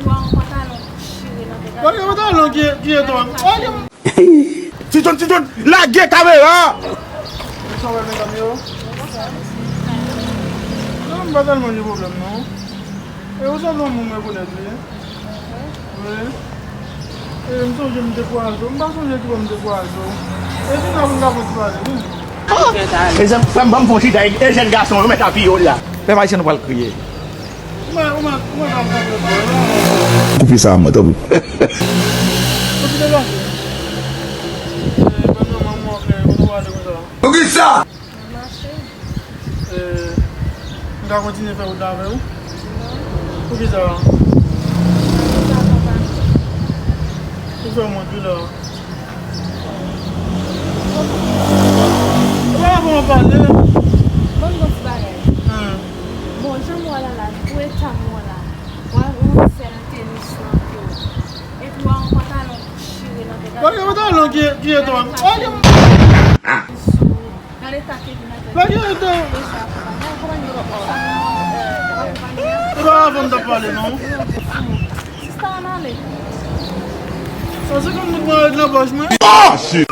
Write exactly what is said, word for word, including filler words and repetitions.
Pwa yon pantalon chire nan tèt. Gade yon pantalon ki, ki etwal. Gade yon Ti John, Ti John, lage kamera! Sa w wè medam yo? Non, m pa tèlman gen pwoblèm non. E ou sanble yon moun m rekonèt wi. Wi. E m sonje m te kwaze w. M pa sonje ki bò m te kwaze w. E vin la pou n ka fè ti pale wi. Mezanmi, frè m, ban m fè yon chita, e jèn gason yo mèt apiye w la. Pèp ayisyen nou pral kriye. Ou mèt, ou mèt, ou mèt ap kanpe bò la. Koupe sa a mwen, tanpri. Ou ki degaje? E, ban m yon manman, frè, kote w ale konsa? Poukisa? Mwen mache. E, m ka kontinye fè wout la avè w? Non. Poukisa? Poukisa papa? Ou fè m wont wi la. Ou pa fè m pale. Ban m di w yon ti bagay. Bon, jan m wè w la la, pou eta m wè w la, w a yon sèl tenis nan pye w. Epi w a yon pantalon chire nan tèt. Gade yon pantalon ki, ki etwal. Gade yon Gade eta Kevin avèk Gade yon pantalon. Deja. Gade kòman li sa nan, euh, akonpanye a. E pa avè m t ap pale non. Sista, ann ale. Sa se konn moun mwen nan pòch mwen. Ah, shit!